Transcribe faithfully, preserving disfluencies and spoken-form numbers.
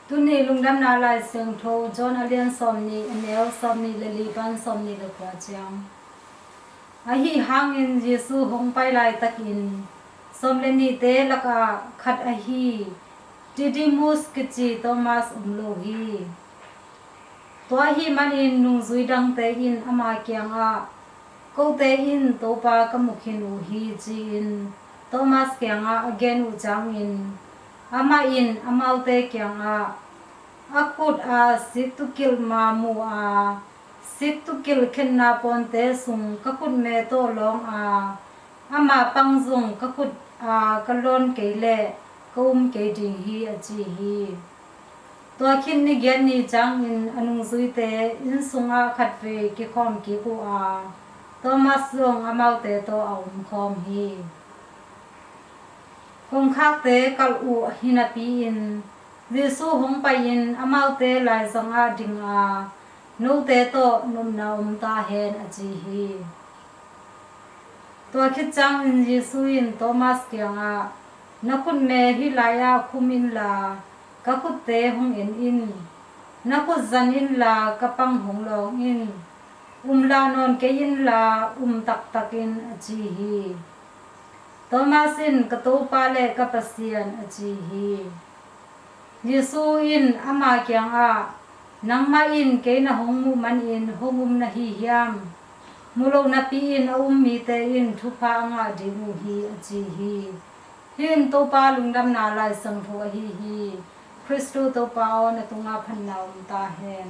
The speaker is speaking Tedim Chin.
Tuni lungdamna Lai Siangtho John a lian sawmnih, a neu sawmnih le li pan sawmnih le kua ciang. Ahi hangin Jesu hong pai laitakin sawm le nihte lakah khat ahi Didymus kici Thomas om lo hi. Tua ahih manin nungzui dangte in ama kiangah, "Kote in Topa ka mu khin uh hi," ci-in Thomas kiangah a gen uh ciangin, amah in amaute kiangah, "A khut a siktukilh ma mu a, siktukilh khenna pawnte sung ka khutme tawh lawng a, ama pang zong ka khut a ka lawn kei leh ka um kei ding hi," a ci hi. Tua khit ni giat ni ciangin a nungzuite inn sungah khatvei kikhawm kik uh a, Thomas zong amaute tawh a omkhawm hi. Kongkhakte kalh uh hi napi-in Jesu hong pai-in amaute laizangah ding a, "Note tawh nopna om ta hen," a ci hi. Tua khit ciangin Jesu in Thomas kiangah, "Na khutme hih lai-ah khum inla, ka khutte hong en in. Na khut zan inla ka pang hong lawng in. Um lah nawn kei inla um taktak in," a ci hi. Thomas in, "Ka Topa le ka Pasian," a ci hi. Jesu in ama kiangah, "Nangmah in kei na hong muh manin hong um na hi hiam? Mu lo napi-in a um mite in thupha a ngah ding uh hi," a ci hi. Hih in Topa lungdamna Lai Siangtho ahi hi. Khristu Topa aw, na tungah phatna om ta hen.